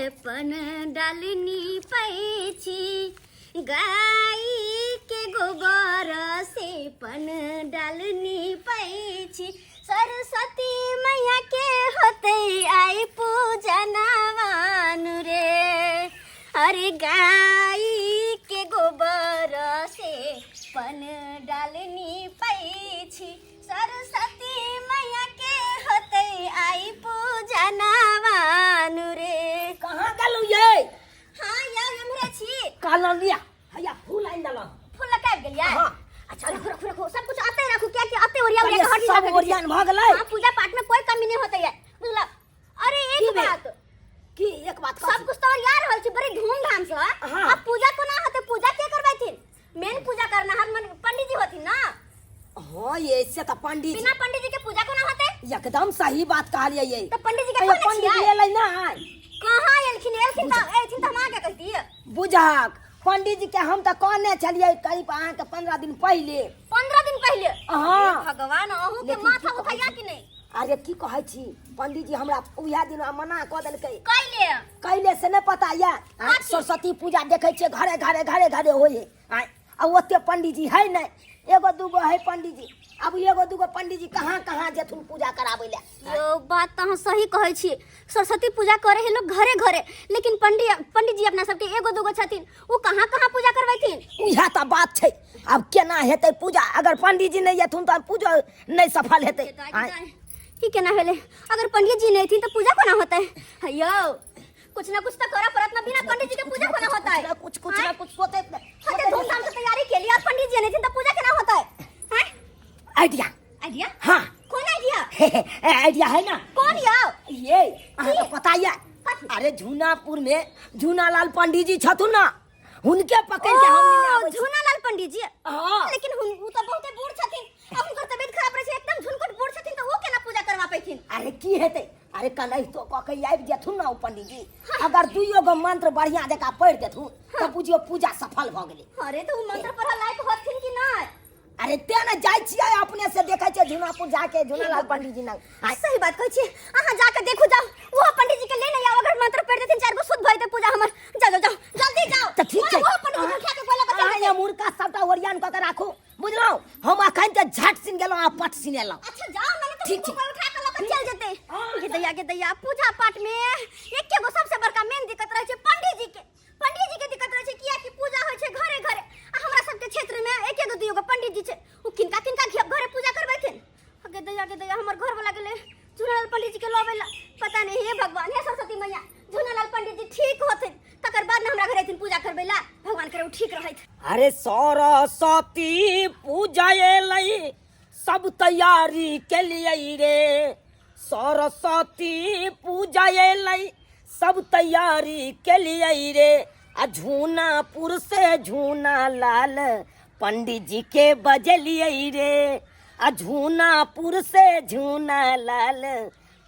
पन डालनी पैछी, गाय के गोबर से पन डालनी पैछी। सरस्वती मैया के होते आई पूजा नवानु रे, अरे गाय के गोबर से पन डालनी पैछी। सरस्वती मैया के होते आई पूजा नवानु रे। कहाँ गेलहुँ ये? हाँ यार, हमरे छी। कहलहुँ लिया, हैया फूल आनि देलहुँ। फूल लगा आबि गेलियै? हाँ। अच्छा, रखू रखू रखू, सब कुछ आते रखू, क्या क्या आते ओरिया ओरिया के हर चीज सब रखै छी। ओरियान भऽ गेलै। हाँ, पूजा पाठ में कोई कमी नहीं होते है, बुझल? अरे की एक भेल? बात। की एक बात? सब कुछ तो ओरिया रहल छै बड़ी धूमधाम से। हाँ। अब पूजा कोना होते? पूजा के करबैथिन? मेन पूजा करना हर मन पंडित जी होथिन ना? हाँ, ये से तऽ पंडित बिना पंडित जी के पूजा कोना होते? एकदम सही बात कहलियै ये। तऽ पंडित जी के कहियो कोना पंडित छियै? एलै ना? कहाँ एलखिन? एलखिन तऽ एलखिन, तऽ हम अहाँके कहतियै। बुझक पंडित जी के हम तऽ कहने छलियै करीब अहाँके 15 दिन पहिले। 15 दिन पहिले? हाँ। हे भगवान, अहूँ के लेकिन माथा की कहै उठाइया छी? कि नहि? अरे की कहै छी, पंडित जी हमरा उएह दिन मना कऽ देलकै। कैले? कैले से नहि पता यऽ। कथी? सरस्वती पूजा देखै छियै घरे घरे घरे घरे होइ है। आँय, आ ओते पंडित जी है नहि, एगो दूगो है पंडित जी। अब एगो दूगो पंडित जी कहाँ कहाँ जेथुन पूजा कराबै लए? यो बात तऽ अहाँ सही कहै छी। सरस्वती पूजा करे है लोग घरे घरे, लेकिन पंडित जी अपना सबके एगो दूगो छथिन, ओ कहाँ कहाँ पूजा करबैथिन? उएह तऽ बात छै। आब केना हेतै पूजा? अगर पंडित जी नहि एथुन तऽ पूजा नहि सफल हेतै। आँय। ई केना भेलै? अगर पंडित जी नहि एथिन तऽ पूजा कोना होतै? यौ, कुछ ना कुछ तऽ करऽ पड़त ना, बिना पंडित जी के पूजा कोना होतै? कुछ कुछ ना कुछ सोचैत हते धूमधाम से तैयारी केलियै, अब पंडित जी नहि एथिन तऽ पूजा केना होतै? हैं? आइडिया। आइडिया? हाँ। कौन आइडिया? आइडिया है ना। कौन यौ? ये अहाँके पता यऽ? कथी? अरे झूनापुर में झूनालाल पंडित जी छथुन ना, हुनके पकड़ के हम लेने ओ, आबै छी। झूनालाल पंडित जी? हाँ। लेकिन हुन उ तऽ बहुते बूढ़ छथिन, आ हुनकर तबियत खराब रहै छै, एकदम झुनकुट बूढ़ छथिन, तऽ ओ केना पूजा करवा पैथिन? अरे की हेतै? अरे कनैतो कऽ के आबि जेथुन ना ओ पंडित जी। अगर दुइयो गो मंत्र बढ़िया जकाँ पढ़ि देथुन तऽ बुझियौ पूजा सफल भऽ गेलै। अरे तऽ उ मंत्र पढ़ऽ लायक होथिन कि नहि? अरे ते ने जाइ छियै, अपने से देखै छियै झुनापुर जाके झुनालाल पंडित जी लग। आय, सही बात कहै छियै, अहाँ जाके देखू, जाउ ओहो पंडित जी के लेने आउ। अगर मंत्र पढ़ि देथिन चारि गो, शुद्ध भऽ जेतै पूजा हमर। जाउ जाउ जाउ, जल्दी जाउ। तऽ ठीक छै। ओहो पंडित जी के उठा के कोयला बचा अहाँ लेतै। ये मुर्गा सबटा ओरियान कऽ के राखू, बुझलहुँ? हम अखन तऽ झट सिन गेलहुँ आ पट सिन एलहुँ। अच्छा जाउ, नहि तऽ ठीक छै। कोइ उठा के लऽ के चलि जेतै। गे दैया, गे दैया, पूजा पाठ में एके गो सबसे बड़का मेन दिक्कत रहै छै पंडित जी के। पंडित जी के दिक्कत रहै छै, कियाकि पूजा होइ छै घरे घरे, आ हमरा सबके क्षेत्र में एके गो दुइयो गो पंडित जी छै, उ किनका किनका घरे पूजा करबैथिन? गे दैया, गे दैया, हमर घर वाला गेलै झूनालाल पंडित जी के लबै ला, पता नहीं। हे भगवान, हे सरस्वती मैया, झूनालाल पंडित जी ठीक होथिन तकर बाद ने हमरा घरे अयथिन पूजा करबै ला। भगवान करे उ ठीक रहैत। अरे सरस्वती पूजा एलै, सब तैयारी के लिए रे। सरस्वती पूजा एलै, सब तैयारी के लिए रे। आ झूनापुर से झूना लाल पंडित जी के बजलिए रे। आ झूनापुर से झूना लाल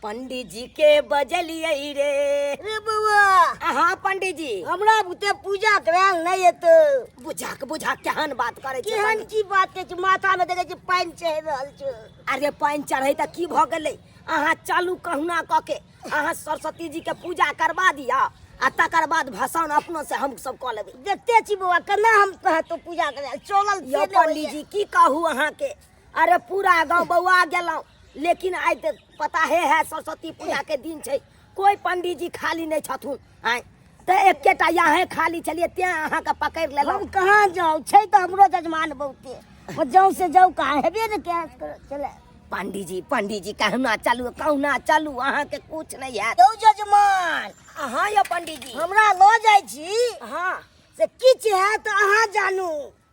पंडित जी के बजलिए रे। रे बौआ। हाँ पंडित जी। हमरा बुते पूजा करायल नहि एतौ। बुझाक बुझाक केहन बात करै छै केहन पंडित? की बात करै छै? माथा में देखै छी पानि चढ़ि रहल छै। अरे पानि चढ़ै तऽ की भऽ गेलै? अहाँ चलू, कहुना कऽ के अहाँ सरस्वती जी के पूजा करवा दिअ आ तकर बाद भसान अपनो से हम सब कऽ लेबै। देखते छी बौआ, केना हम कहतो पूजा करायल चलल यौ से नहि होइए। पंडित जी, की कहू अहाँके, अरे पूरा गाँव बौआ गेलहुँ, लेकिन आइ तऽ पता हे है सरस्वती पूजा के दिन छै, कोई पंडित जी खाली नहि छथुन। आँय, तऽ एकेटा यहाँ खाली छलियै, तें अहाँके पकड़ि लेलहुँ। हम कहाँ जाउ? छै तऽ हमरो जजमान बहुते, पर जाउ से जाउ कहाँ? हेबे ने क्या चले। पंडित जी, पंडित जी, कहुना चलू, कहुना चलू, अहाँके कुछ नहि हैत। यौ जजमान। अहाँ यौ पंडित जी। हमरा लऽ जाइ छी। हाँ। से किछु हैत अहाँ जानू।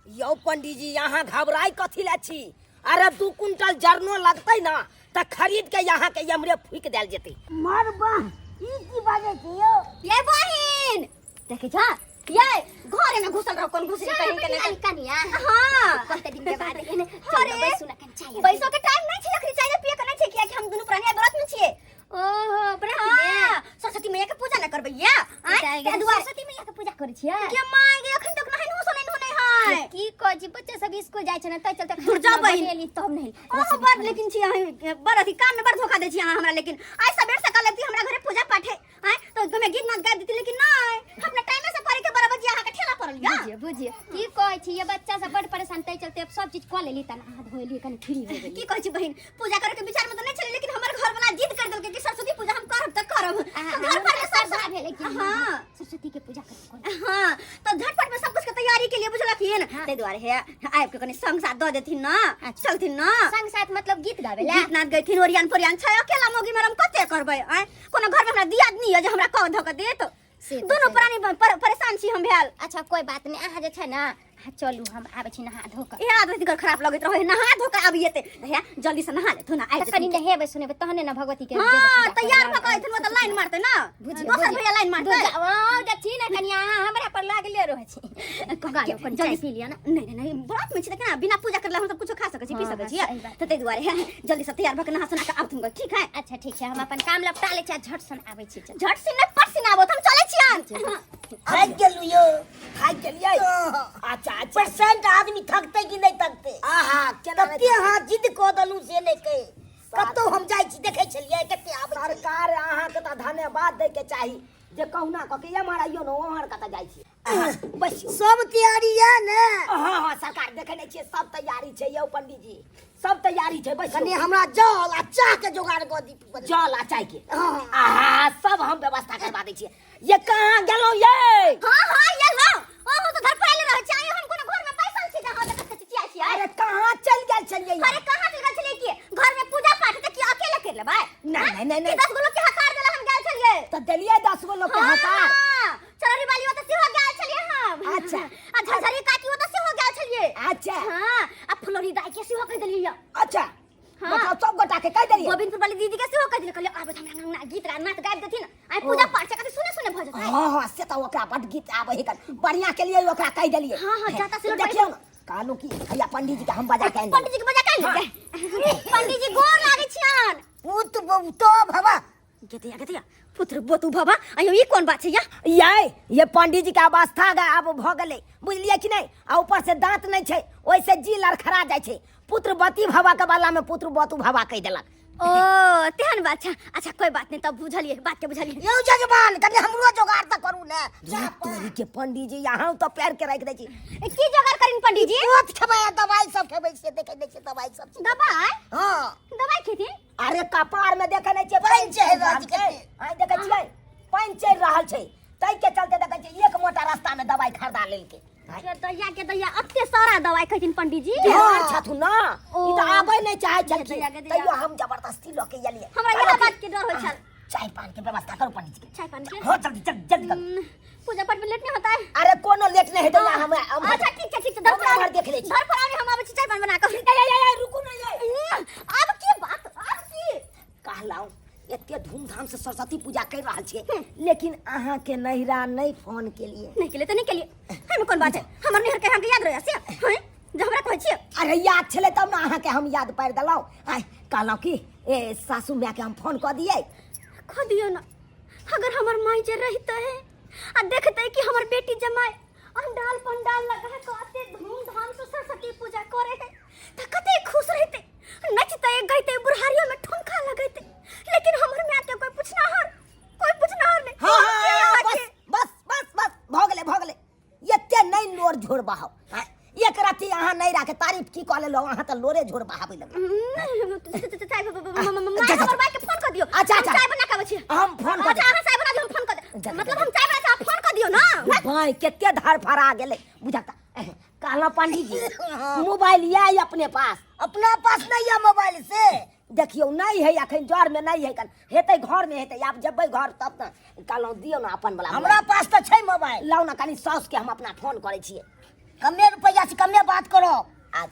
यौ पंडित जी, अहाँ घबराइ कथी लए छी? अरे 2 कुंटल जरनो लगतै ना तऽ खरीद के यहाँ के एमरे फूकि देल जेतै। मार बाह, ई की बाजै छी यौ? ये बहिन, देखै छा ये घरे में घुसल रहो, कोन घुसरी कहीं के नहीं कनिया। हाँ। कते दिन के बाद एने अरे, चलो बैसू ना कन चाय। बैसो के टाइम नहीं छै, अखनी चाय पिए के नहीं छै, कियाकि हम दुनू प्राणी आइ व्रत में छियै। ओहो, व्रत में? हाँ, सरस्वती मैया के पूजा न करबै या? आँय, ताहि ताहि दुआरे। सरस्वती मैया के पूजा करै छियै? के माय गे, अखन तक नहाय सोनाय नहि है। की कहै छी, बच्चा सब स्कूल जाइ छै ने, ताहि चलते दूर जाउ बहिन। बनेली तब नहि। अहाँ बड़ लेकिन छी, अहाँ बड़ अथी काम में बड़ धोखा दै छी अहाँ हमरा। लेकिन आइ सबेर सकाल लगती हमरा घरे पूजा पाठ है, आँय, तो हमें गीत नाच गाबि देती, लेकिन नहीं, अपना टाइमे से करे के बराबर जी अहाँ के ठेला पड़ल या। बुझियो बुझियो की कहै छी, ये बच्चा सब बड़ परेशान तै चलते अब सब चीज कऽ लेली तन अहाँ धोली कनि फ्री हो गेली। की कहै छी बहिन, पूजा करे के विचार में त नहीं छलै, लेकिन हमर घर वाला जिद कर देलकै कि सरस्वती पूजा हम करब त करब। अहाँ तो घर पर में सब श्रद्धा भेलै कि हाँ। सरस्वती के पूजा करब। हाँ, तो झटपट में सब कुछ के तैयारी के लिए बुझलखिन, ताहि दुआरे हे आबि के कनि संग साथ दऽ देथिन ना, चलथिन ना। संग साथ मतलब गीत गाबै ला? गीत नाच गैथिन, ओरियान पोरियान छै, अकेला मौगी मरम कते करबै आँय? कोनो घर में हमरा दियादनी यऽ जे हमरा कह धऽ के देत? से तऽ दुनू सही। प्राणी परेशान छी हम भेल। अच्छा कोई बात नहीं, अहाँ जे छै ना, अहाँ चलू, हम आबै छी नहा धो कऽ। इएह आदत घर खराब लगैत रहै, नहा धो कऽ आबिये ते हे जल्दी से नहा लेथुन आबि तऽ कनि जेथिन। नहेबै सुनेबै तहने ने भगवती के हाँ, देबै पूजा तैयार करबै। भऽ कऽ अयथिन, ओ तऽ लाइन मारतै ना, बुझियौ, दोसर बुझियौ। भैया लाइन मारतै। ओ जे छी ने कनि अहाँ हमरा पर लागले रहै छी। गालो कनि चाय पी लिअ ना। नहीं नहीं नहीं, व्रत में छी तऽ केना बिना पूजा करला हम सब कुछो खा सकै छी, पी हाँ, सकै हाँ, छी, सही बात। तऽ ताहि दुआरे हे जल्दी से तैयार भऽ कऽ नहा सोना कऽ आबथुन गऽ, ठीक है? अच्छा ठीक छै, हम अपन काम लपटा लै छी आ झट सन आबै छी। चल। झट से नहि, पट से आबो, हम चलै छियन। थाकि गेलहुँ यौ। थाकि गेलियै? अच्छा अच्छा। पेशेंट आदमी थकतै कि नहि थकतै? आहा, केना नहि? कते अहाँ जिद कऽ देलहुँ से नहि कहि। कतौ हम जाइ छी, देखै छलियै कते आबै छलै। सरकार अहाँके तऽ धन्यवाद दै के चाही जे कहुना कऽ के एम्हर आइयो ने, ओम्हर कतऽ जाइ छी? अहाँ बैसियौ। सब तैयारी यऽ ने? हँ हँ सरकार, देखै नहि छियै, सब तैयारी छै यौ पंडीजी, सब तैयारी छै। बैसियौ। कनि हमरा जल आ चाह के जोगाड़ कऽ दी। जल आ चाय के? हँ। आहा, सब हम व्यवस्था करवा दै छियै। ये कहाँ गेलहुँ ये? हाँ हाँ, ये लो, ओ हम तो घर पर आयल रहै छी, आइ हम कोनो घर में बैसल छी जहाँ देखत के चिचिया छी? अरे कहाँ चलि गेल छलियै? अरे कहाँ चलि गेल छलियै कि घर में पूजा पाठ तऽ की अकेले कर लेबै? नहि, नहि, नहि, नहि। 10 गो लोग के हकार देला हम गेल छलियै। तऽ देलियै 10 गो लोग के हकार? हाँ, चरौरी वाली ओतऽ सेहो गेल छलियै हम। अच्छा। आ झरझरी काकी ओतऽ सेहो गेल छलियै। अच्छा। हाँ, आ फुलौरी दाई के सेहो कहि देलियै। अच्छा। हाँ। मतलब सब गोटा के कहि देलियै? गोविंदपुर वाली दीदी के सेहो कहि देलियै, कहलियै आबै तऽ हमरा अंगना गीत गा नाच गाबि देथिन, आइ पूजा पाठ छै, कथी सुने सुने भऽ जेतै। हाँ हाँ, से तऽ ओकरा बड गीत आबै है, बढ़िया के लिए ओकरा कहि देलियै। हाँ, हाँ, जाता से देखियौ ने, कहलहुँ कि हैया पंडीजी के हम बजा के आनि देबै। पंडीजी के बजा के आनि देबै। पंडीजी गोर लागै छियन। पुत बहुतो भवा। गेतिया गेतिया, पुत्र बोतू भवा, अयो ई कोन बात छै या? ये पंडीजी के अवस्था गा आब भऽ गेलै, बुझलियै कि नहि? आ ऊपर से दांत नहि छै, ओहिसे जी लड़खड़ा जाइ छै। पुत्र बती भवा के बदला में पुत्र बतू भवा कहि देलक। ओ तेहन बात छै। अच्छा कोई बात नहीं, तब बुझलियै बात के, बुझलियै। यौ जजमान, कनि हमरो जोगाड़ तऽ करू ने। तोरी के पंडीजी, यहाँ तऽ पैर के राखि दै छी। ए, की जोगाड़ करिन पंडीजी? पोत खेबै आ दवाई सब खेबै, से देखै नहि छियै दवाई सब? दवाई? हाँ। दवाई खेथिन? अरे कपार में देखै नहि छियै पानि चढ़ि रहल छै कते? आइ देखै छियै पानि चढ़ि रहल छै, ताहि के चलते देखै छियै एक मोटा रास्ता में दवाई खरीदा लेलकै। के दैया के दैया, अते सारा दवाई खेथिन पंडीजी? बिहार छथुन ना, ई तऽ ओ। आबै नहि चाहै छलखिन, दैया के दैया। तैयो हम जबरदस्ती लऽ के एलियै। हमरा इएह बात के डर होइ छल। चाय पान के व्यवस्था करू पंडीजी के। चाय पान के? हाँ, जल्दी जल्दी जल्दी करू। पूजा पाठ में लेट नहीं होता है? अरे कोनो लेट नहीं हेतै, हम अच्छा ठीक छै, ठीक छै। धर पर हम देख लै छी। धर पर आबी, हम आबै छी चाय पान बना कऽ। ए, ए, ए, रुकू ने ये। आब की बात, आब की? कहलहुँ एते धूमधाम से सरस्वती पूजा कर रहल छियै, लेकिन अहाँ के नहिरा नहीं फोन केलिए। नहीं केलिए तऽ नहीं केलिए, एहिमे कोन बात है? हमर नैहर के अहाँके याद रहै से हैं जे हमरा कहै छियै? अरे याद छलै तब ने अहाँके हम याद पारि देलहुँ। आइ कहलहुँ कि ए सासू माय के हम फोन कऽ दियै? कऽ दियौ ने। अगर हमर माय जे रहितै आ देखतै कि हमर बेटी जमाई अंडाल पंडाल लगा कऽ अते धूमधाम से सरस्वती पूजा करे है तऽ कते खुश रहितै, नचतै गैतै, बुढ़ारियो में ठुमका लगैतै। लेकिन हमर माय के कोई पूछनाहर, कोई पूछनाहर नहीं। हाँ, हाँ, के हाँ, अहाँके? बस बस बस बस, भऽ गेलै भऽ गेलै, एते नहि लोर झोर बहाउ। आँय, एक राति अहाँ नहीं राखे तारीफ की कऽ लेलहुँ, अहाँ तऽ लोरे झोर बहाबै लगलहुँ। माय, हमर माय के फोन कर दियौ। अच्छा, हम अच्छा। चाय बना के आबै छी। हम फोन कऽ अच्छा, अहाँ चाय बना दियौ, हम फोन कर जा, देब। जा, मतलब जा। हम चाय बना के अहाँ फोन कर दियौ ना। भाई कते धर फड़ा गेलै बुझाता। कहलहुँ पंडीजी, मोबाइल यऽ अपने पास? अपना पास नहीं है मोबाइल से। देखियौ, नहीं है अखन, जर में नहीं है, कन हेतै घर में हेतै, आब जेबै घर तब ने। कहलहुँ दियौ ने अपन वाला। हमरा पास तऽ छै मोबाइल। लाउ ने कनि, साउस के हम अपना फोन करै छियै। कमे रुपैआ से कमे बात करो। आज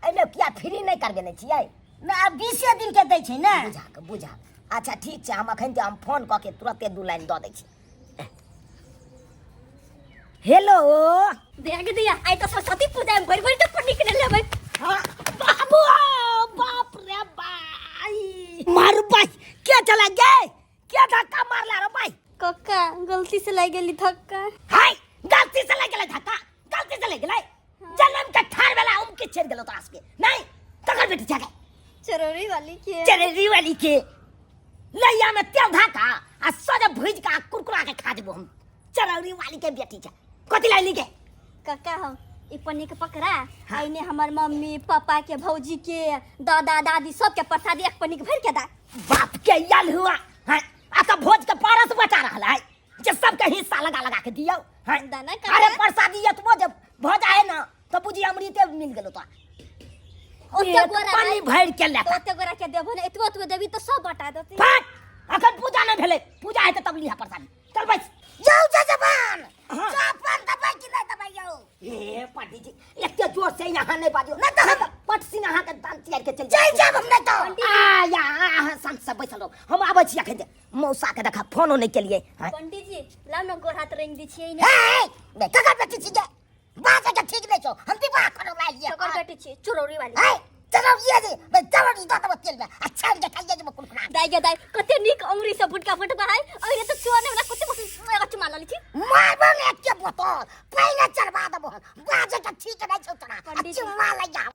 एहिमे किया फ्री नहि करबेने छियै? ना, आब 20 दिन के दै छै ने। बुझा कऽ बुझा। अच्छा ठीक छै, हम अखन हम फोन कऽ के तुरते 2 लाइन दऽ दै छी। हेलो। दया के दया, आइ तऽ सरस्वती पूजा में भरि भरि के पन्नी के लेबै। हाँ, बाबू, बाप रे बाई, मारू बाई, के चला गए, के धक्का मारला रे बाई? कक्का, गलती से लागि गेली धक्का। हाय, गलती से लागि गेलै धक्का, गलती से लागि गेलै? जन्म के ठार बेला उम के छेड़ गेलो तोरा के नहीं? ककर बेटी छे? चरौरी वाली के। चरौरी वाली के लैया में तेल धक्का आ सज भुज के आ कुरकुरा के खा जेबो हम। चरौरी वाली के बेटी छै, कथी लाइली के? काका हो, ई पन्नी के पकड़ा। आइने हमर मम्मी पापा के, भौजी के, दादा दादी सबके प्रसादी एक पन्नी के भर के दा। बाप के यल हुआ है, आ सब भोज के पारस बचा रहल है जे सबके हिस्सा लगा लगा के दियौ है। दाना काका। अरे प्रसादी एतबो जब भ जाए ना तो बुझी अमृते मिल गेलो तो। ओते एक गोरा पानी नहीं। भर के तो लेता। ओते गोरा के देबो ने, एतबो एतबो देबी तो सब बटा देती। फट, अखन पूजा नहीं भेलै, पूजा हेतै तब लिहा प्रसादी। चल बैस। यौ जजमान, हाँ। चापन दबाई कि नहीं दबाई यौ? ए पंडित जी, एते जोर से यहाँ नहीं बाजियो, नहीं तो हम- पट सिंह अहाँ के दांत चियार के चल चलि जायब हम नहीं तो। आ या अहाँ शांत से बैसल रहू, हम आबै छी अखन। मौसा के देखा फोनो नहीं केलिए। हाँ। पंडित जी, लाउ न गोर हाथ रंग दी छियै ने। हे, हे, ककर बेटी छी गे? बाजे के ठीक नहीं छौ, हम विवाह करो लाइए। ककर बेटी छी? चोरौरी वाली। हे, चलो ये जे, बे चलो नी दो तेल में, आ छाड़ के खाइए जे कुरकुरा। दाई गे दाई, कते नीक अंगुरी से भुटका भुटका है। अरे तो चोर ने हमरा कते मस्त एगो चुमा लली छी। मारबो ने के बोतल, पहिले चढ़वा देबो, बाजे के ठीक नहीं छौ तोरा, आ पंडित जी। चुम्मा लइया।